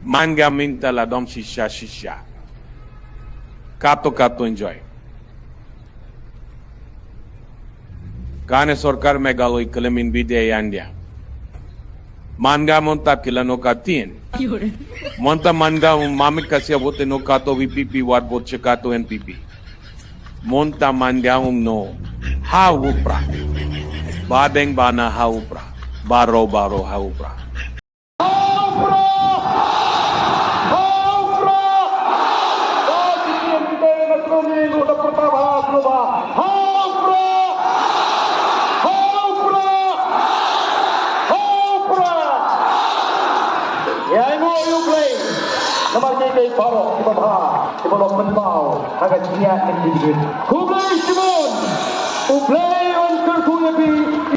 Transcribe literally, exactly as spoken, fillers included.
Man ka mynta la dom shisha shisha. Kato kato enjoy. Kane sorkar Meghalaya khlem in bidya India. Man ka mynta ki la no ka tin. Mynta man ka mamit ka sia vote no kato V P P wat vote sha kato N P P. Mynta man ka um no. Ha upra. Ba deng ba na ha upra. Baro baro ha upra. Ïa ngo ïa U Blei. Namar ngi dei baroh kiba bha, kiba long pynpaw ha ka jingïaid lynti jong ngi. Khublei shibun. U Blei un kyrkhu ïa phi.